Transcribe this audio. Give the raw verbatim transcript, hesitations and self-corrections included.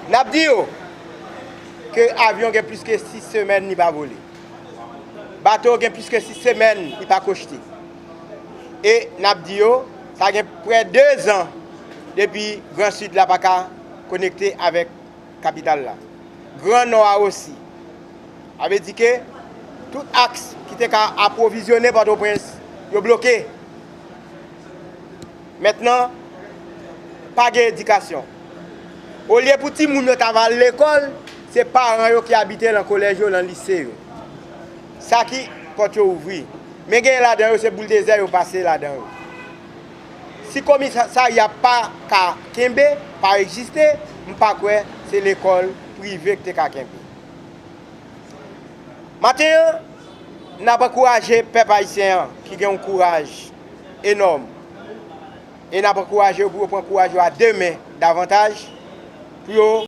N ap di yo ke avyon gen plis ke sis semèn li pa vole. Bato gen plis ke sis semèn li pa kochte. E n ap di yo, sa gen prè de zan depi Gran Sid la pa ka konekte avèk kapital la. Gran Nò a osi. Sa vle di ke tout aks ki te ka apwovizyone Pòtoprens, yo bloke. Mentnan, pa gen edikasyon. Olye pou timoun yo ta va al lekòl, se paran yo ki abite lan kolèj yo, lan lise yo. Sa ki pòt yo ouvri. Men gen ladan yo, se bouldezè yo pase ladan yo. Si komisarya pa ka kenbe, pa egziste, m pa kwè se lekòl prive ki te ka kenbe. Maten an, n ap ankouraje pèp ayisyen an ki gen yon kouraj enòm. E n ap ankouraje yo pou yo pran kouraj yo a de men davantaj pou yo